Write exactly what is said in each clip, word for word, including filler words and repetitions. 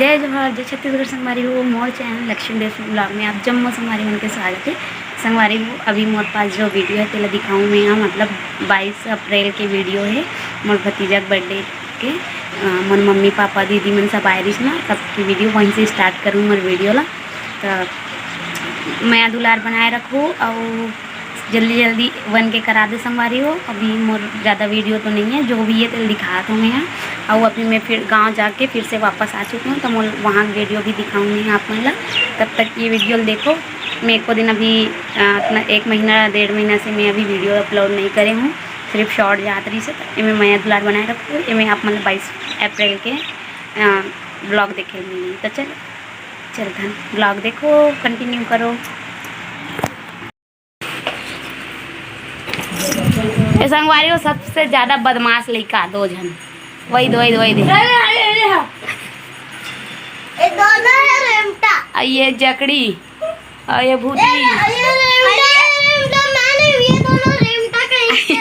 जय जोहार, जय छत्तीसगढ़ संगवारी हो। मोर चैनल लक्ष्मी देशमुख ब्लॉग में आप जम्मो संगवारी मन के स्वागत है। संगवारी हो, अभी मोर पास जो वीडियो है तेला दिखाऊँ मैं यहाँ, मतलब बाईस अप्रैल के वीडियो है, मोर भतीजा के बर्थडे के। अ, मोर मम्मी पापा दीदी मन सब आए रहिस ना, तब के वीडियो वहीं से स्टार्ट करूँ मोर वीडियो ला। तो मया दुलार बनाए रखो और जल्दी जल्दी बन के करा दे संगवारी हो। अभी मोर ज़्यादा वीडियो तो नहीं है, जो भी है तेल दिखात हूँ मैं यहाँ। और अभी मैं फिर गांव जाके फिर से वापस आ चुकी हूँ, तो मोर वहाँ की वीडियो भी दिखाऊँगी आप मन ला। तब तक ये वीडियो देखो। मैं एको दिन अभी अ, अपना एक महीना डेढ़ महीना से मैं अभी वीडियो अपलोड नहीं करे हूँ, सिर्फ शॉर्ट जात रही से। तो ये मैं मया दुलार बनाए रखो, ये मैं आप मन ला बाईस अप्रैल के ब्लॉग देखे मिली। तो चलो चलथन, ब्लॉग देखो, कंटिन्यू करो। ए संगवारी हो, सबसे ज्यादा बदमाश लइका दो झन, वही दो, वही दो, वही दो। अरे, अरे, अरे, हाँ। ये दोनों है रेमटा। आ ये जकड़ी, आ ये भूती। ये, ये रेमटा, ये रेमटा, मैंने ये दोनों रेमटा कहीं से।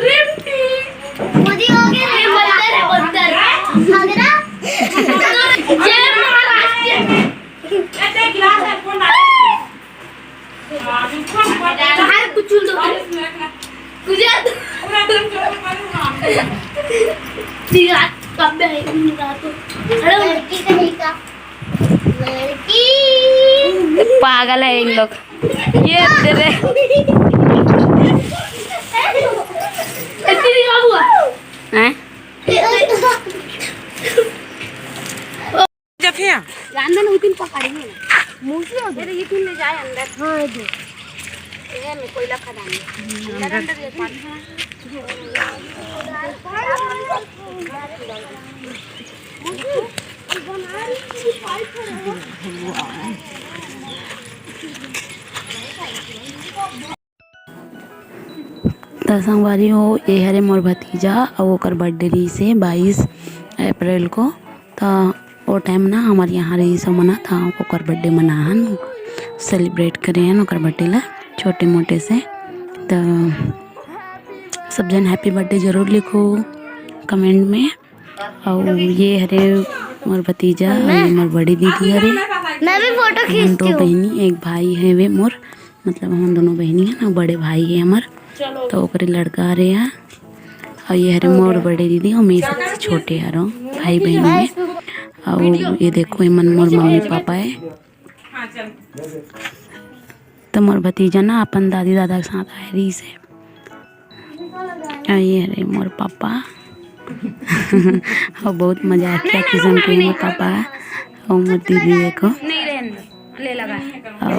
रेमटी। भूती हो गई, ये बंदर है, बंदर। भगरा। जय महाराष्ट्र। बाहर कुछ दो। कुछ यार। ठीक है, कब भी आएगी रात को। अरे लड़की का नहीं का। लड़की। पागल है इन लोग। ये तेरे। इतनी का हुआ? हैं? जफिया। रांधन उतिन पकड़िए ना। मुझे उधर ये तीन ले जाए अंदर। हाँ, दे। ये मैं कोयला खदान में। अंदर, अंदर ये पानी। त संगवारी हो, ये हरे मोर भतीजा अउ ओकर बर्थडे रहिस हे बाईस अप्रैल को। त ओ टाइम ना हमर यहाँ रहिस हे मना, त ओकर बर्थडे मनाहन, सेलिब्रेट करे हन ओकर बर्थडे ला छोटे मोटे से। त सब जन हैप्पी बर्थडे जरूर लिखो कमेंट में। अउ ये हरे मोर भतीजा, अउ ये मोर बड़ी दीदी हरे। मैं भी फोटो हम दो खींचती हूँ। बहिनी, एक भाई है वे मोर, मतलब हम दोनों बहिनी है ना, बड़े भाई है हमर, तो ओकरे लड़का हरे है। अउ ये हरे मोर बड़े दीदी, अउ मैं सबसे छोटे हरो भाई बहिनी में। अउ ये देखो, एमन मोर मम्मी पापा है। तो मोर भतीजा ना अपन दादी दादा के साथ आए रहिस हे। अउ ये हरे मोर पापा। अउ बहुत मजाकिया किस्म के मोर पापा हे। अउ मोर दीदी देखो। अउ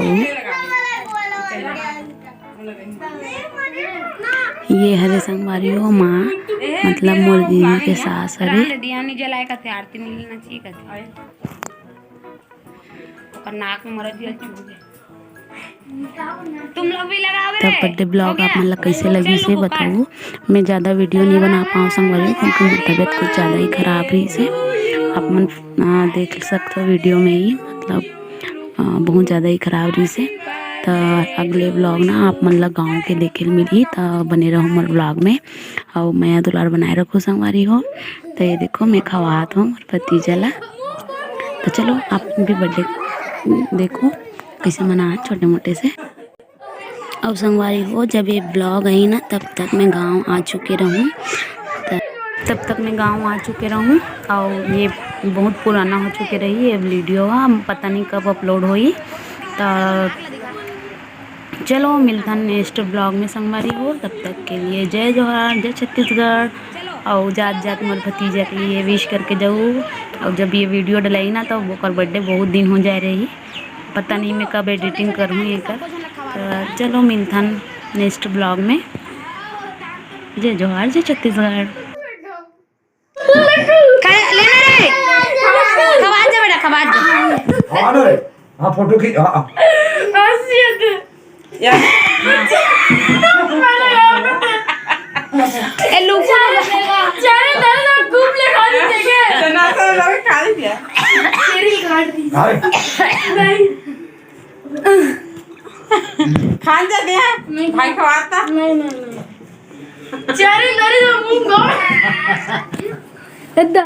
ये हरे संगवारी हो माँ, मतलब मोर दीदी के सास हरे। ओकर नाक में मरत दिया चूहे। तुम लोग भी लगाओ रे। तब बर्थडे ब्लॉग आप मन ला कैसे लगिस हे बताओ। मैं ज़्यादा वीडियो नहीं बना पाऊँ संगवारी, क्योंकि मोर तबीयत कुछ ज़्यादा ही खराब रहिस हे। आप मन, आ, देख सकते हो वीडियो में ही, मतलब, आ, बहुत ज़्यादा ही खराब रहिस हे। त अगले ब्लॉग ना आप मन ला गाँव के देखे ल मिलही, त बने रहो मोर ब्लॉग में। अउ मया दुलार बनाए रखो संगवारी हो। त ये देखो, मैं खवात हूँ मोर भतीजा ला। त चलो आप भी बर्थडे देखो कैसे मनाए छोटे मोटे से। अउ संगवारी हो, जब ये ब्लॉग आई ना, तब तक मैं गांव आ चुके रहूँ। त-, तब तक मैं गांव आ चुके रहूँ। अउ ये बहुत पुराना हो चुके रही ये वीडियो, हम पता नहीं कब अपलोड होई। त चलो मिलथन नेक्स्ट ब्लॉग में संगवारी हो, तब तक के लिए जय जोहार, जय छत्तीसगढ़। अउ जात जात मोर भतीजा के लिए विश करके जाऊ। अउ जब ये वीडियो डलाई ना, तो ओकर बर्थडे बहुत दिन हो जाए रही, पता नहीं मैं कब एडिटिंग करूँ एकर। तो चलो मिलथन नेक्स्ट ब्लॉग में। जय जोहार, जय छत्तीसगढ़। खा, लेना रे। खवात जा बेटा, खवात जा। हाँ ना रे। हाँ, फोटो खींच, हाँ, हाँ। ए, लुको ना। चारे दादा खूब ले खा ली देखे। तना तो लगे खा ली क्या? तेरी काट दी। हाँ रे। नहीं। खान जाते हैं? नहीं। भाई खवाता? नहीं, नहीं, नहीं। चारे दादा मुंह गो। एकदम।